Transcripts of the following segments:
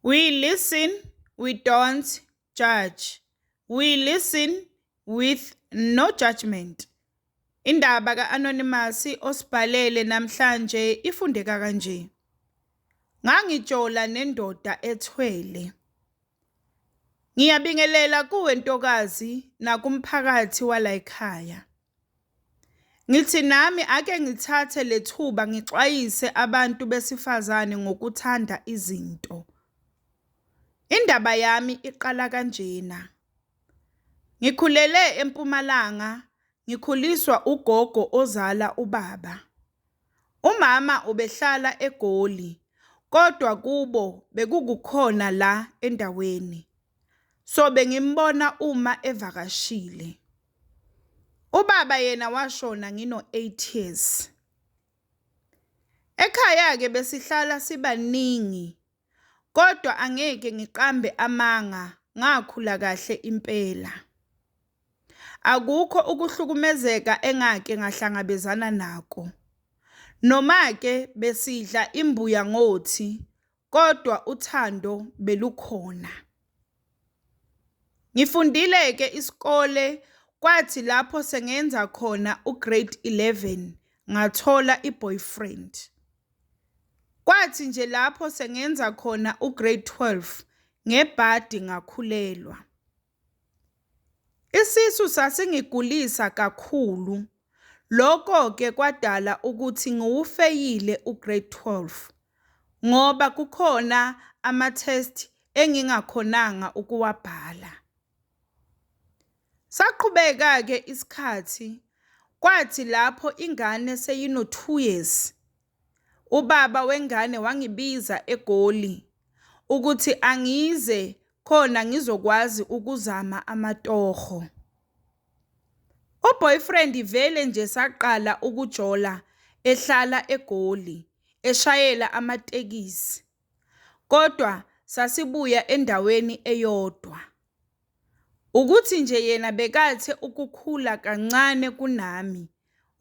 We listen, we don't judge. We listen with no judgment. Indaba ka-Anonymous osibhalele namhlanje ifundeka kanje. Ngangijola nendoda ethwele. Ngiyabingelela kuwe ntokazi nakumphakathi walayikhaya. Ngithi nami ake ngithathe lethuba ngixwayise abantu besifazane ngokuthanda izinto. Indaba yami iqala kanjena. Ngikhulele eMpumalanga, ngikhuliswa ugogo ozala ubaba. Umama ubehlala eGoli, kodwa kubo bekukukhona la endaweni. So bengimbona uma evakashile. Ubaba yena washona ngino-8 years. Ekhaya-ke besihlala sibaningi, kodwa angeke ngiqambe amanga ngakhula kahle impela. Akukho ukuhlukumezeka engake ngahlangabezana nako. Noma-ke besidla imbuya ngothi, kodwa uthando belukhona. Ngifundile-ke isikole kwathi lapho sengenza khona u-grade 11 ngathola i-boyfriend. Kwathi nje lapho sengenza khona u-grade 12 ngebhadi ngakhulelwa. Isisu sasingigulisa kakhulu. Lokho-ke kwadala ukuthi ngiwufeyile u-grade 12 ngoba kukhona ama-test engingakhonanga ukuwabhala. Saqhubeka-ke isikhathi kwathi lapho ingane seyino-2 years ubaba wengane wangibiza eGoli ukuthi angize khona ngizokwazi ukuzama amatoho. U-boyfriend vele nje saqala ukujola ehlala eGoli eshayela amatekisi kodwa sasibuya endaweni eyodwa. Ukuthi nje yena bekathe ukukhula kancane kunami,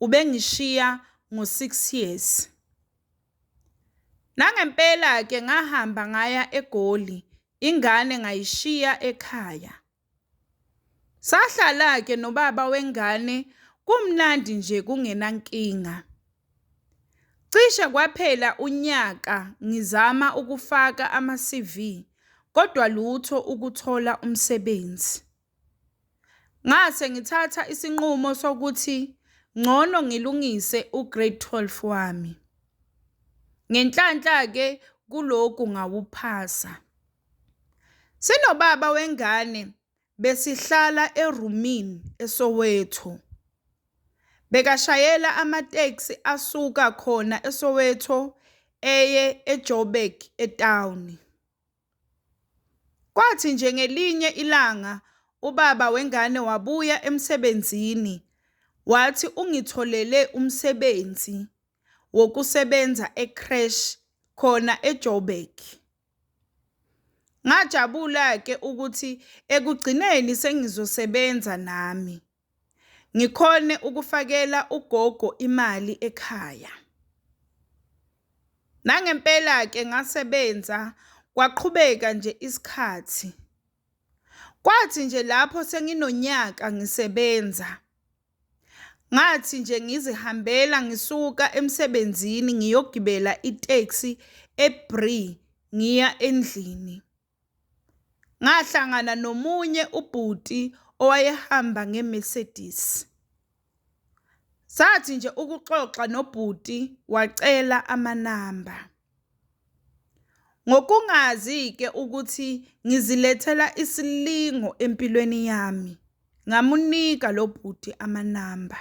ubengishiya ngo-6 years. Nangempela-ke ngahamba ngaya eGoli, ingane ngayishiya ekhaya. Sahlala-ke nobaba wengane kumnandi nje kungenankinga. Cishe kwaphela unyaka ngizama ukufaka ama-CV kodwa lutho ukuthola umsebenzi. Ngase ngithatha isinqumo sokuthi ngcono ngilungise u-grade 12 wami. Ngenhlanhla-ke kulokhu ngawuphasa. Sinobaba wengane besihlala erumini eSoweto. Bekashayela amatekisi asuka khona eSoweto eye eJoburg etawuni. Kwathi nje ngelinye ilanga ubaba wengane wabuya emsebenzini wathi ungitholele umsebenzi wokusebenza e-creche khona eJoburg. Ngajabula-ke ukuthi ekugcineni sengizosebenza nami, ngikhone ukufakela ugogo imali ekhaya. Nangempela-ke ngasebenza kwaqhubeka nje isikhathi. Kwathi nje lapho senginonyaka ngisebenza, ngathi nje ngizihambela ngisuka emsebenzini ngiyogibela iteksi eBree ngiya endlini. Ngahlangana nomunye ubhuti owayehamba nge-Mercedes. Sathi nje ukuxoxa nobhuti wacela amanamba. Ngokungazi-ke ukuthi ngizilethela isilingo empilweni yami, ngamunika lo bhuti amanamba.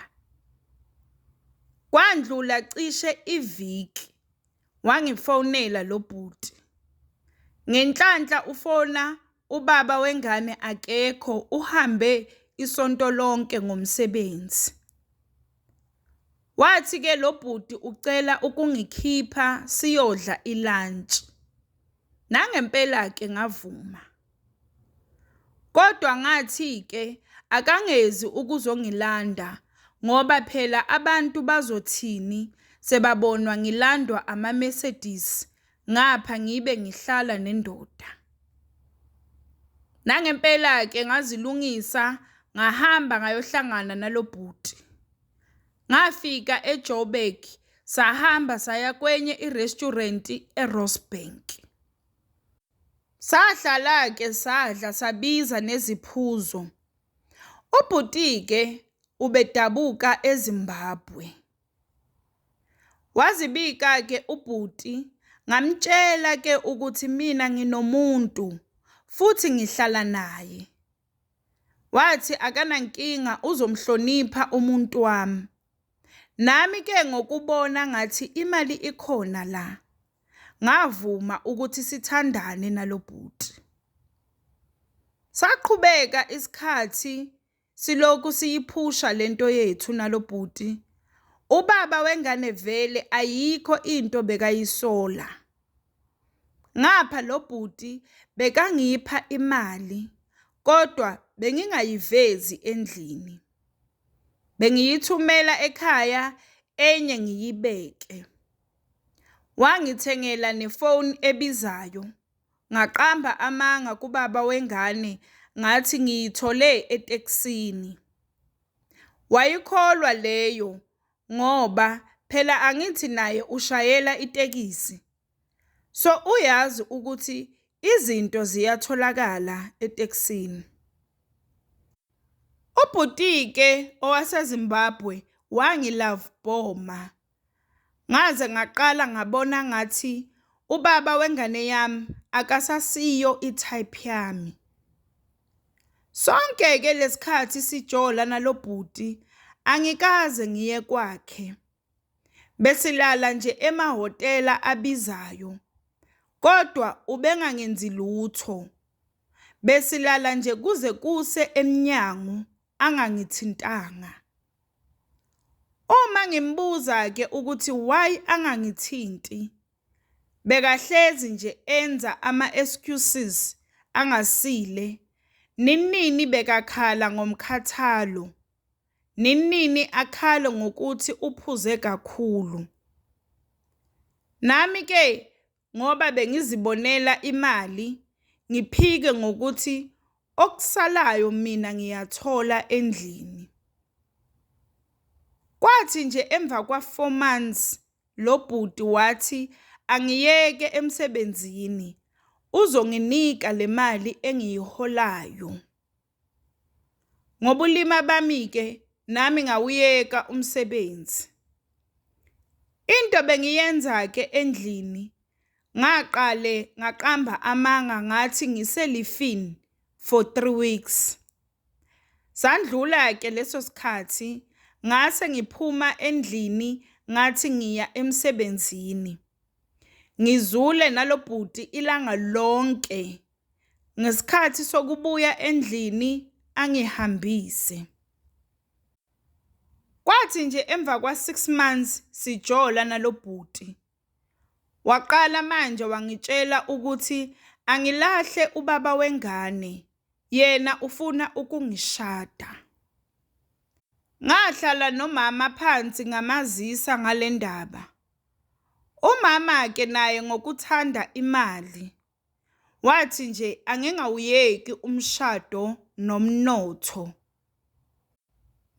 Kwandlula cishe iviki wangifonela lo bhuti. Ngenhlanhla ufona ubaba wengane akekho uhambe isonto lonke ngomsebenzi. Wathi-ke lo bhuti ucela ukungikhipha siyodla i-lunch. Nangempela-ke ngavuma. Kodwa ngathi-ke akangezi ukuzongilanda ngoba phela abantu bazothini sebabonwa ngilandwa ama-Mercedes. ngapha ngibe ngihlala nendoda. Nangempela-ke ngazilungisa ngahamba ngayohlangana nalo bhuti. Ngafika eJoburg sahamba saya kwenye i-restaurant eRosebank. Sahlala-ke sadla sabiza neziphuzo. Ubhuti-ke ubedabuka eZimbabwe. Wazibika-ke ubhuti ngamtshela-ke ukuthi mina nginomuntu futhi ngihlala naye. Wathi akanankinga uzomhlonipha umuntu wami. Nami-ke ngokubona ngathi imali ikhona la, ngavuma ukuthi sithandane nalo bhuti. Saqhubeka isikhathi silokhu siyiphusha lento yethu nalo bhuti. Ubaba wengane vele ayikho into bekayisola. Ngapha lo bhuti bekangipha imali kodwa bengingayivezi endlini. Bengiyithumela ekhaya enye ngiyibeke. Wangithengela nefoni ebizayo, ngaqamba amanga kubaba wengane ngathi ngiyithole etekisini. Wayikholwa leyo ngoba phela angithi naye ushayela itekisi. So uyazi ukuthi izinto ziyatholakala etekisini. Ubhuti-ke owaseZimbabwe wangi-love bomber. Ngaze ngaqala ngabona ngathi ubaba wengane yami akasasiyo i-type yami. Sonke-ke lesikhathi sijola nalo bhuti angikaze ngiye kwakhe. Besilala nje emahhotela abizayo kodwa ubengangenzi lutho. Besilala nje kuze kuse emnyango angangithintanga. Uma ngimbuza-ke ukuthi why angangithinti, bekahlezi nje enza ama-excuses angasile. Nini bekakhala ngomkhathalo, nini akhale ngokuthi uphuze kakhulu. Nami-ke ngoba bengizibonela imali, ngiphike ngokuthi okusalayo mina ngiyathola endlini. Kwathi nje emva kwa-4 months lo bhuti wathi angiyeke emsebenzini uzonginika le mali engiyiholayo. Ngobulima bami-ke nami ngawuyeka umsebenzi. Into bengiyenza-ke endlini ngaqale ngaqamba amanga ngathi ngiselifini for 3 weeks. Sandlula-ke leso sikhathi ngase ngiphuma endlini ngathi ngiya emsebenzini. Ngizule nalo bhuti ilanga lonke. Ngesikhathi sokubuya endlini angihambise. Kwathi nje emva kwa-6 months sijola nalo bhuti, waqala manje wangitshela ukuthi angilahle ubaba wengane, yena ufuna ukungishada. Ngahlala nomama phansi ngamazisa ngale ndaba. Umama-ke naye ngokuthanda imali, wathi nje angingawuyeki umshado nomnotho.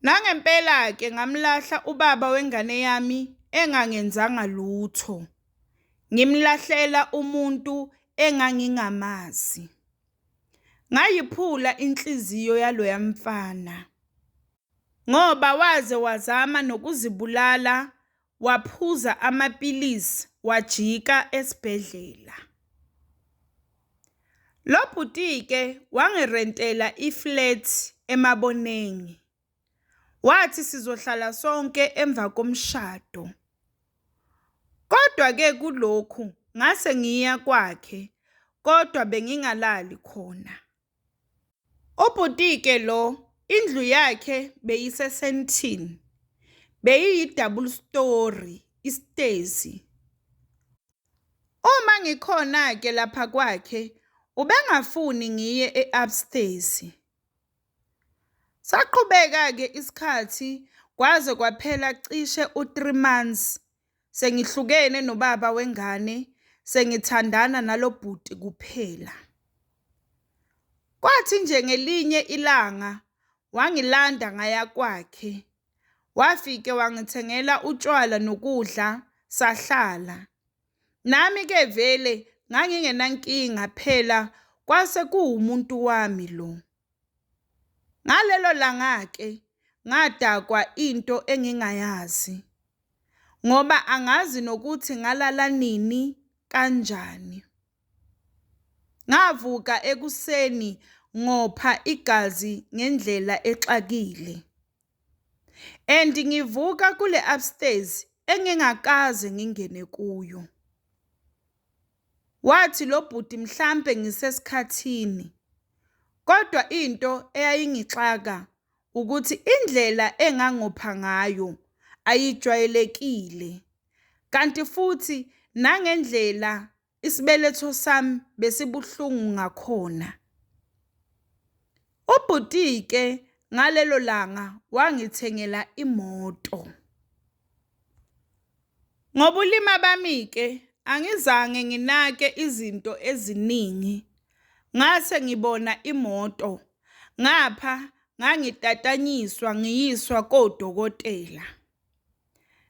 Nangempela-ke ngamlahla ubaba wengane yami engangenzanga lutho. Ngimlahlela umuntu engangingamazi. Ngayiphula inhliziyo yaloya mfana. Ngoba waze wazama nokuzibulala waphuza amapilisi wajika esibhedlela. Lo bhuti-ke wangirentela i-flat eMaboneng. Wathi sizohlala sonke emva komshado. Kodwa-ke kulokhu ngase ngiya kwakhe kodwa bengingalali khona. Ubhuti-ke lo indlu yakhe beyiseSandton, beyiyi-double storey, isitezi. Uma ngikhona-ke lapha kwakhe ubengafuni ngiye e-upstairs. Saqhubeka-ke isikhathi kwaze kwaphela cishe u-3 months sengihlukene nobaba wengane, sengithandana nalo bhuti kuphela. Kwathi nje ngelinye ilanga wangilanda ngaya kwakhe, wafike wangithengela utshwala nokudla sahlala. Nami-ke vele ngangingenankinga phela kwase kuwumuntu wami lo. Ngalelo langa-ke ngadakwa into engingayazi ngoba angazi nokuthi ngalala nini kanjani. Ngavuka ekuseni ngopha igazi ngendlela exakile and ngivuka kule upstairs engingakaze ngingene kuyo. Wathi lo bhuti mhlampe ngisesikhathini kodwa into eyayingixaka ukuthi indlela engangopha ngayo ayijwayelekile kanti futhi nangendlela isibeletho sami besibuhlungu ngakhona. Ubhuti-ke ngalelo langa wangithengela imoto. Ngobulima bami-ke angizange nginake izinto eziningi, ngase ngibona imoto ngapha ngangitatanyiswa ngiyiswa kodokotela.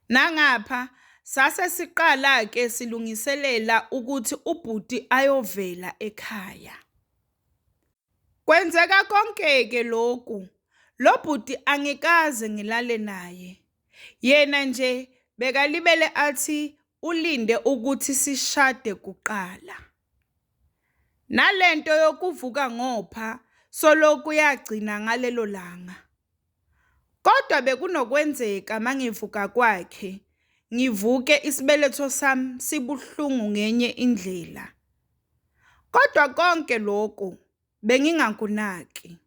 Nangapha sase siqala-ke silungiselela ukuthi ubhuti ayovela ekhaya. Kwenzeka konke-ke loku, lo bhuti angikaze ngilale naye. Yena nje bekalibele athi ulinde ukuthi sishade kuqala. Nalento yokuvuka ngopha soloku yagcina ngalelo langa. Kodwa bekunokwenzeka mangivuka kwakhe, ngivuke isibeletho sami sibuhlungu ngenye indlela. Kodwa konke lokhu bengingakunaki.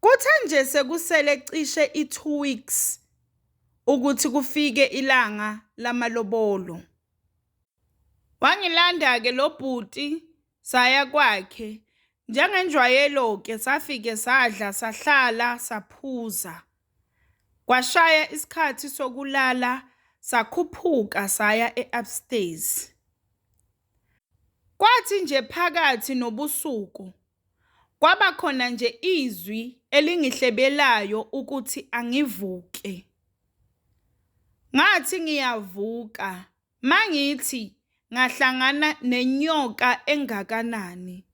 Kuthe nje sekusele cishe i-2 weeks ukuthi kufike ilanga lamalobolo. Wangilanda-ke lo bhuti saya kwakhe. Njengenjwayelo-ke safike sadla sahlala saphuza. Kwashaya isikhathi sokulala sakhuphuka saya e-upstairs. Kwathi nje phakathi nobusuku kwaba khona nje izwi elingihlebelayo ukuthi angivuke. Ngathi ngiyavuka mangithi ngahlangana nenyoka engakanani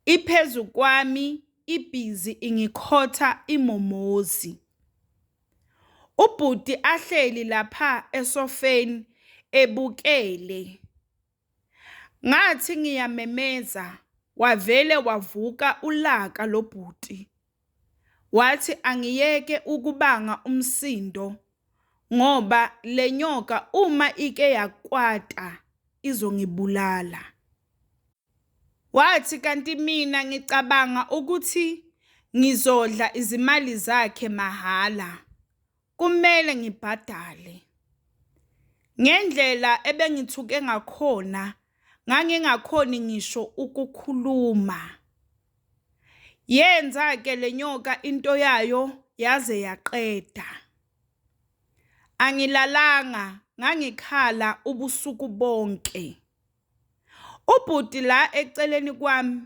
iphezu kwami ibhizi ingikhotha imomozi. Ubhuti ahleli lapha esofeni ebukele. Ngathi ngiyamemeza wavele wavuka ulaka lo bhuti. Wathi angiyeke ukubanga umsindo ngoba le nyoka uma ike yakwata izongibulala. Wathi kanti mina ngicabanga ukuthi ngizodla izimali zakhe mahhala, kumele ngibhadale. Ngendlela ebengithuke ngakhona ngangingakhoni ngisho ukukhuluma. Yenza-ke le nyoka into yayo yaze yaqeda. Angilalanga ngangikhala ubusuku bonke. Ubhuti la eceleni kwami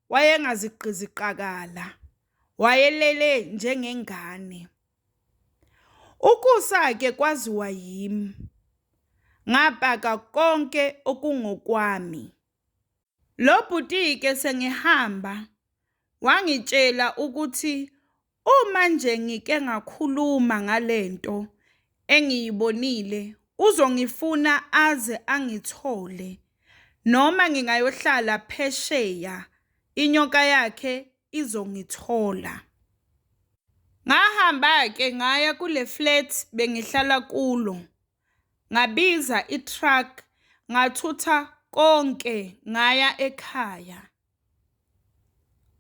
wayengazigqiziqakala, wayelele njengengane. Ukusa-ke kwaziwa yimi, ngapaka konke okungokwami. Lo bhuti-ke sengihamba wangitshela ukuthi uma nje ngike ngakhuluma ngale nto engiyibonile uzongifuna aze angithole noma ngingayohlala phesheya inyoka yakhe izongithola. Ngahamba-ke ngaya kule flat bengihlala kulo ngabiza i-truck ngathutha konke ngaya ekhaya.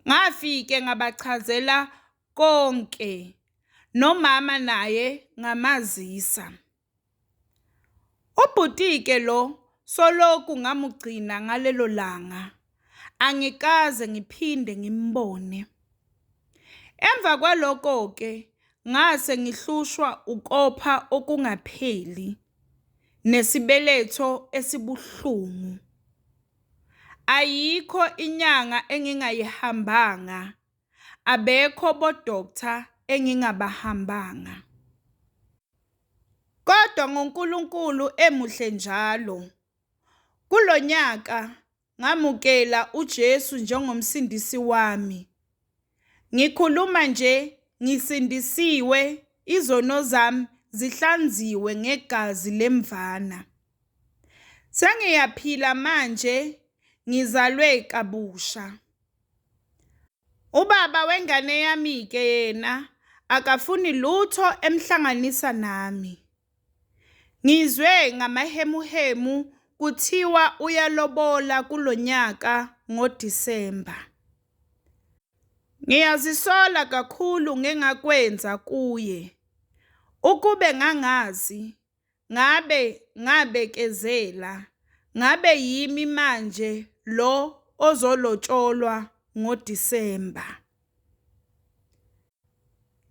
Ngafike ngabachazela konke nomama naye ngamazisa. Ubhuti-ke lo soloku ngamugcina ngalelo langa angikaze ngiphinde ngimbone. Emva kwaloko-ke ngase ngihlushwa ukopha okungapheli. nesibeletho esibuhlungu. Ayikho inyanga engingayihambanga, abekho bo-doctor engingabahambanga. Kodwa ngoNkulunkulu emuhle njalo, kulo nyaka ngamukela uJesu njengoMsindisi wami. Ngikhuluma nje ngisindisiwe, izono zami zihlanziwe ngegazi lemvana. Sengiyaphila manje, ngizalwe kabusha. Ubaba wengane yami-ke yena akafuni lutho emhlanganisa nami. Ngizwe ngamahemuhemu kuthiwa uyalobola kulo nyaka ngoDisemba. Ngiyazisola kakhulu ngengakwenza kuye. Ukube ngangazi, ngabe ngabekezela, ngabe yimi manje lo ozolotsholwa ngoDisemba.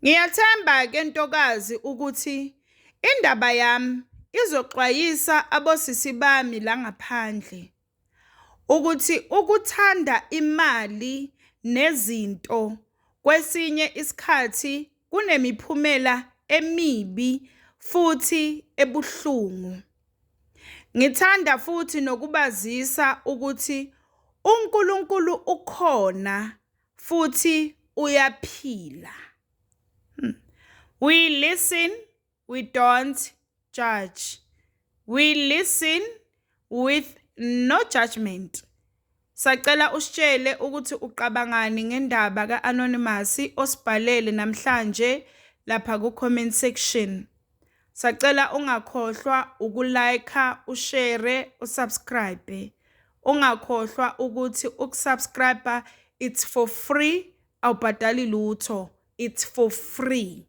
Ngiyathemba-ke ntokazi ukuthi indaba yami izoxwayisa abosisi bami la ngaphandle ukuthi ukuthanda imali nezinto kwesinye isikhathi kunemiphumela emibi futhi ebuhlungu. Ngithanda futhi nokubazisa ukuthi uNkulunkulu ukhona futhi uyaphila. We listen, we don't judge. We listen with no judgment. Sacela usitshele ukuthi uqabangani ngendaba ka-Anonymous osibhalele namhlanje lapha ku-comment section. Sacela ungakhohlwa uku-like, ushare, usubscribe. Ungakhohlwa ukuthi ukusubscribe it's for free, awubhadali lutho, it's for free.